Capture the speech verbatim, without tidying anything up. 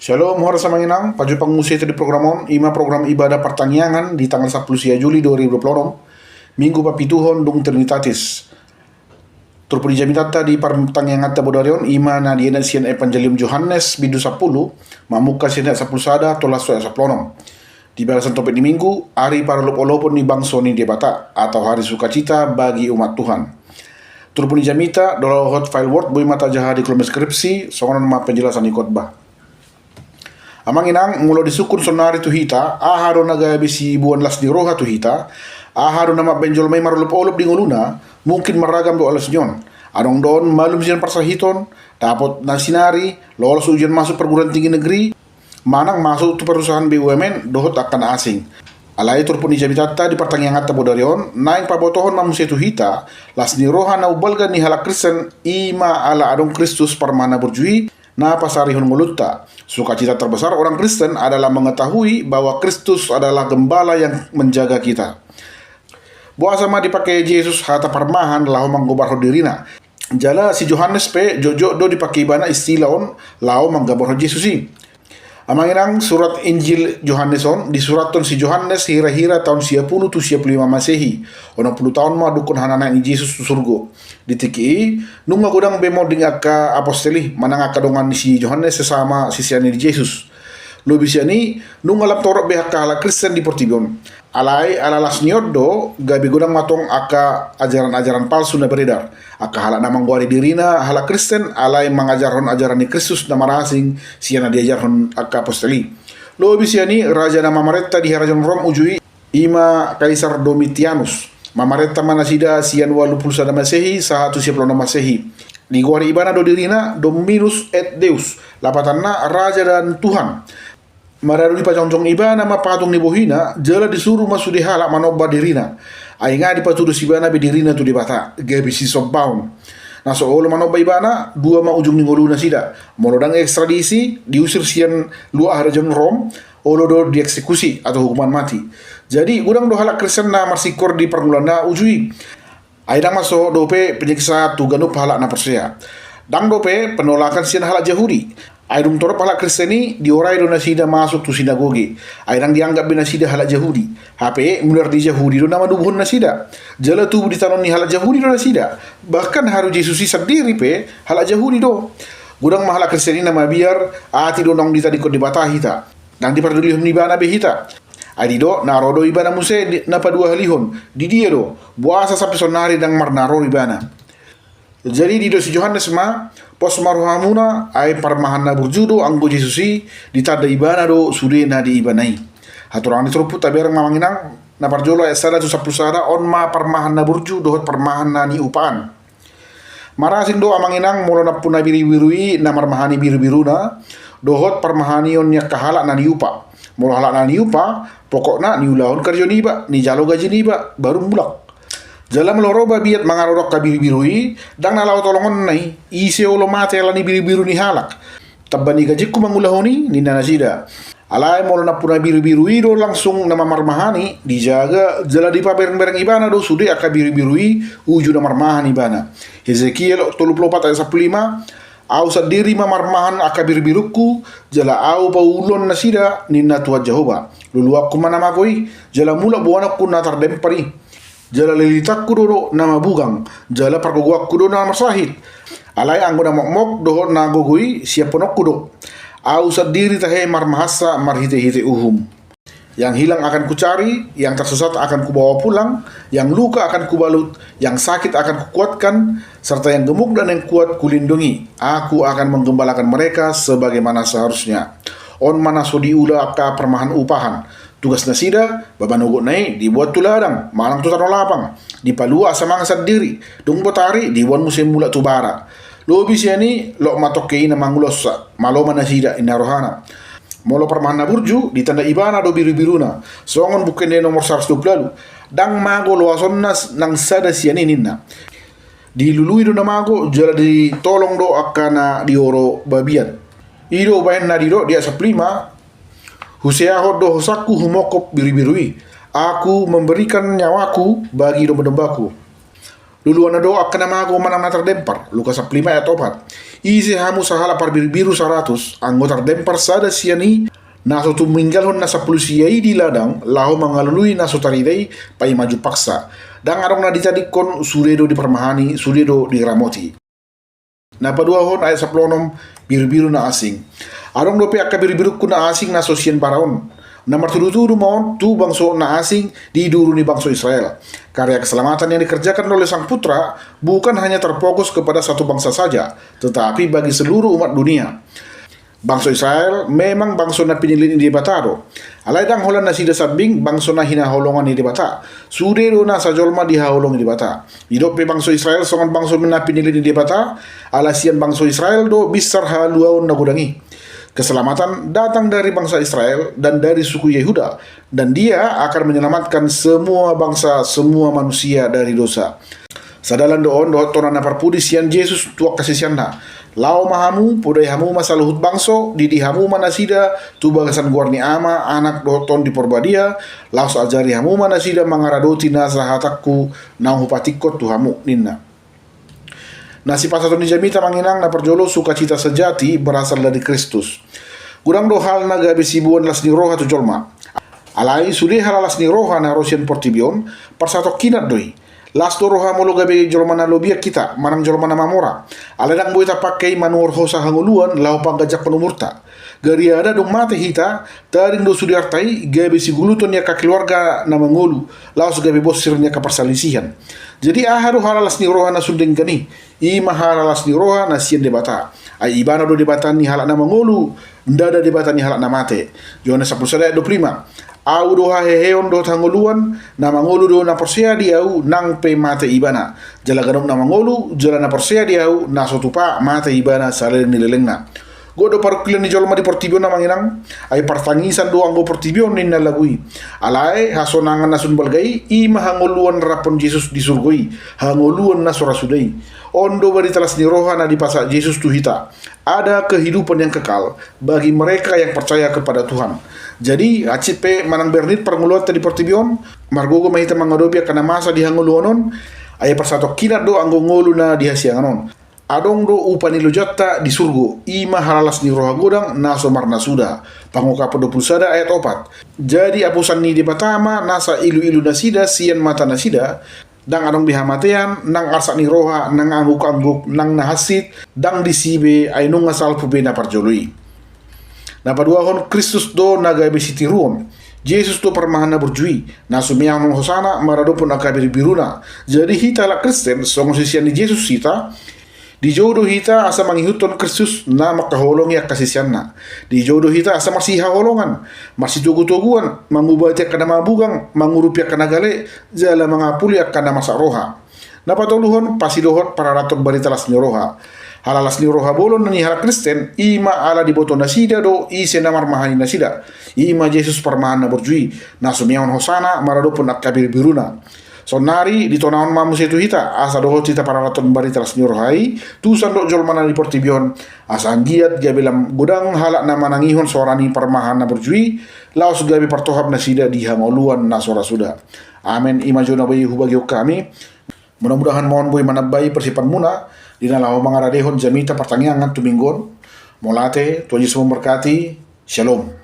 Shalom, horas amang inang, pajumpang muse hita di program on, ima program ibadah partangiangan di tanggal sampulu sia Juli dua ribu dua puluh enam, Minggu papituhon dung Trinitatis. Turpuk ni jamitanta di partangianganta bodari on, ima na dienet sian Evanjelium Johannes bindu sampulu, mamungka sian ayat sampulu sada, tolhas tu ayat sampulu onom. Di bagasan topik ni Minggu, ari parolopolopon ni bangso ni Debata, atau hari sukacita bagi umat Tuhan. Turpuk ni jamita, dohot file Word, boi ma tajaha di kolom deskripsi, songon on ma penjelasan ni khotbah. Amang inang, molo disungkun saonari tu hita, aha do na gabe siboan las ni roha tu hita, aha do na mambahen jolma i marolopolop di ngoluna, mungkin marragam do alas ni on. Adong do on malum sian parsahiton, dapot na sinari, lolos ujian masuk perguruan tinggi negeri, manang masuk tu perusahaan B U M N, dohot angka na asing. Alai turpuk ni jamitanta di partangianganta bodari on, naeng pabotohon ma muse tu hita, las ni roha na umbalga ni halak Kristen, ima ala adong Kristus parmahan na burju i, na pasarihon ngolunta. Sukacita terbesar orang Kristen adalah mengetahui bahwa Kristus adalah gembala yang menjaga kita. Boasa ma dipake Jesus hata parmahan laho manggobarhon dirina. Jala si Johannes pe jotjot do dipake ibana istilah on laho manggobarhon Jesus i. Amang inang, surat Injil Johannes on disurathon si Johannes hira-hira taon sia pulu tu sia pulu lima Masehi. Onom pulu taon ma dungkon hananaek ni Jesus tu surgo. Di tingki i, nunga godang be monding angka apostel i, manang angka dongan ni si Johannes sesama sisean ni Jesus. Lobi sian i, nunga lam torop be angka halak Kristen di portibi on. Alai ala las ni on do, gabe godang ma tong angka ajaran-ajaran palsu na beredar. Angka halak na manggoari dirina halak Kristen, alai mangajarhon ajaran ni Kristus na marasing sian na diajarhon angka apostel i. Lobi sian i, raja na mamarenta di harajaon Rom uju i, ima Kaisar Domitianus. Mamarenta ma nasida sian ualu pulu sada Masehi sahat tu sia pulu onom Masehi. Digoari ibana do dirina Dominus et Deus, lapatanna Raja dan Tuhan. Maradu dipajongjong ibana ma patung ni bohina, jala disuru ma sude halak manomba dirina. Ai nga dipatudos ibana be dirina tu Debata, gabe sisombaon. Na so olo manomba ibana, dua ma ujung ni ngolu nasida. Molo ndang ekstradisi, diusir sian luat harajaon Rom, olo do dieksekusi atau hukuman mati. Jadi, godang do halak Kristen na marsingkor di parngoluanna uju i. Ai ndang masohot dope penyiksa tu ganup halak na porsea. Ndang dope penolakan sian halak Jahudi. Ai dung torop halak Kristen i diorai do nasida masuk tu sinagoge. Ai ndang dianggap be nasida halak Jahudi. Hape, mulak di Jahudi do na manubuhon nasida. Jala tubu di tano ni halak Jahudi do nasida. Bahkan haru Jesus i sandiri pe halak Jahudi do. Godang ma halak Kristen i na mabiar, atik do naung ditadingkon Debata hita. Ndang dipardulihon ibana be hita. Ai didok, na ro do ibana muse di, na paduahalihon. Di dia do, boasa sampe saonari ndang marnaroan ibana. Jadi didok si Johannes ma, pos ma rohamuna, ai parmahan na burju do anggo Jesus i, ditanda ibana do sude na di ibana i. Haturangan ni turpuk, tabereng ma amang inang, na parjolo ayat sada tu sampulu sada, on ma parmahan na burju dohot parmahan na niupaan. Marasing do amang inang molo nampuna birubiru i na marmahani birubiruna, dohot parmahanion ni angka halak na niupa. Molo halak na niupa, pokokna niulahon karjo niba, nijalo gaji niba, baru mulak. Jala molo ro babiat mangadodo angka birubiru i, ndang na laho tolongonna i, ise olo mate ala ni birubiru ni halak. Tamba ni gajingku mangulahon i, ninna nasida. Alai molo nampuna birubiru i do langsung na mamarmahani, dijaga, jala dipaberengbereng ibana do sude angka birubiru i uju na marmahan ibana. Hesekiel tolu pulu opat ayat sampulu lima, Ahu sandiri ma marmahan angka birubirungku, jala ahu paululhon nasida, ninna Tuhan Jahowa. Luluanku ma na mago i, jala mulak boanonku na tardempar i. Jala lilitanku do, do na mabugang, jala pargogoanku do na marsahit. Alai anggo na mokmok dohot na gogo i siaphononku do. Ahu sandiri tahe marmahansa marhitehite uhum. Yang hilang akan kucari, yang tersesat akan kubawa pulang, yang luka akan kubalut, yang sakit akan kukuatkan, serta yang gemuk dan yang kuat kulindungi. Aku akan menggembalakan mereka sebagaimana seharusnya. On ma na so diula angka parmahan upahan. Tugas nasida, ba manogotna i diboan tu ladang, manang tu tano lapang, dipalua asa mangan sandiri, dung botari diboan muse mulak tu bara. Lobi sian i, lok ma tongke i na mangulahonsa, malo ma nasida, ninna rohana. Molo parmahan na burju, ditanda ibana do birubiruna, songon Buku Ende nomor saratus dua pulu ualu, ndang mago loasonna nang sada sian i ninna. Dilului do na mago, jala ditolong do angka na dioro babiat. I do baen na didok di ayat sampulu lima, Huseahon do hosangku humongkop birubiru i. Aku memberikan nyawaku bagi domba-dombaku. Luluanna do angka na mago manang na tardempar, Lukas sampulu lima ayat opat. Ise hamu sahalak parbirubiru saratus, anggo tardempar sada sian i, na so tuminggalhon na sampulu sia i di ladang, laho mangalului na so tarida i, paima jumpangsa. Ndang adong na ditadingkon, sude do diparmahani, sude do diramoti. Na paduahon ayat sampulu onom, birubiru na asing. Adong dope angka birubirungku na asing na so sian bara on. Na martudutudu ma on tu bangso na asing di duru ni bangso Israel. Karya keselamatan yang dikerjakan oleh Sang Putra bukan hanya terfokus kepada satu bangsa saja, tetapi bagi seluruh umat dunia. Bangso Israel memang bangso na pinillit ni Debata do. Alai ndang holan nasida sambing bangso na hinaholongan ni Debata. Sude do nasa jolma dihaholongi Debata. Didok pe bangso Israel songon bangso na pinillit ni Debata, ala sian bangso Israel do binsar haluaon na godang i. Keselamatan datang dari bangsa Israel dan dari suku Yehuda, dan Dia akan menyelamatkan semua bangsa, semua manusia dari dosa. Sadalan do on dohot tona na parpudi sian Jesus tu angka siseanna. Laho ma hamu, podai hamu ma saluhut bangso, didi hamu ma nasida tu bagasan goar ni Ama, Anak dohot Tondi Porbadia, laos ajari hamu ma nasida mangaradoti nasa hatangku na hupatingkon tu hamu, ninna. Na sipasahaton ni jamita amang inang, na parjolo, sukacita sejati berasal dari Kristus. Godang do hal na gabe siboan las ni roha tu jolma. Alai sude halalas ni roha na ro sian portibi on, parsatongkinan do i. Las do roha molo gabe jolma na lobian hita manang jolma na mamora. Alai ndang boi tapangke i manuhor hosa hangoluan laho pangganjakhon umurta. Gariada dung mate hita, tading do sude arta i gabe siguluton ni angka keluarga na mangolu, laos gabe bonsir ni angka parsalisihan. Jadi aha do halalas ni roha na sun denggan i? I ma halalas ni roha na sian Debata. Ai Ibana do Debata ni halak na mangolu, ndada Debata ni halak na mate. Johannes sampulu sada ayat dua pulu lima. Ahu do haheheon dohot hangoluan, na mangolu do na porsea di Ahu, nang pe mate ibana. Jala ganup na mangolu jala na porsea di Ahu, na so tupa mate ibana saleleng ni lelengna. Gok do parungkilon ni jolma di portibi on amang inang, ai partangisan do anggo portibi on ninna lagu i. Alai hasonangan na sun balga i, i ma hangoluan raphon Jesus di surgo i, hangoluan na so ra suda i. On do barita las ni roha na dipasahat Jesus tu hita. Ada kehidupan yang kekal bagi mereka yang percaya kepada Tuhan. Jadi, hansit pe manang bernit parngoluanta di portibi on, margogo ma hita mangadopi angka na masa di hangoluan on, ai parsatongkinan do anggo ngolu na di hasiangan on. Adong do upa ni lojanta di surgo, i ma halalas ni roha godang na so marnasuda. Pangungkapon dua pulu sada ayat opat. Jadi apusan ni Debata ma nasa iluilu nasida sian mata nasida, ndang adong be hamatean, nang arsak ni roha, nang anggukangguk, nang na hansit, ndang disi be, ai nunga salpu be na parjolo i. Na paduahon, Kristus do na gabe sitiruon. Jesus do parmahan na burju i, na sumeahon hosana maradophon angka birubiruna. Jadi hita halak Kristen, songon sisean ni Jesus hita, dijou do hita asa mangihuthon Kristus na mangkaholongi angka siseanna. Dijou do hita asa marsihaholongan, marsitogutoguan, mangubati angka na mabugang, mangurupi angka na gale, jala mangapuli angka na marsak roha. Na patoluhon, pasidohot pararathon barita las ni roha. Halalas ni roha bolon ni halak Kristen, i ma ala diboto nasida do ise na marmahani nasida. I ma Jesus parmahan na burju i, na sumeahon hosana maradophon angka birubiruna. Saonnari ditonahon ma muse tu hita, asa dohot hita pararathon barita las ni roha i tu sandok jolma na di portibi on, asa anggiat gabe lam godang halak na manangihon soara ni parmahan na burju i, laos gabe partohap nasida di hangoluan na so ra suda. Amen. I ma jo na boi hubagihon hami. Mudah-mudahan ma on boi manambai persiapanmuna di na laho mangaradehon jamita partangiangan tu minggu on. Mauliate, Tuhan Yesus memberkati. Shalom.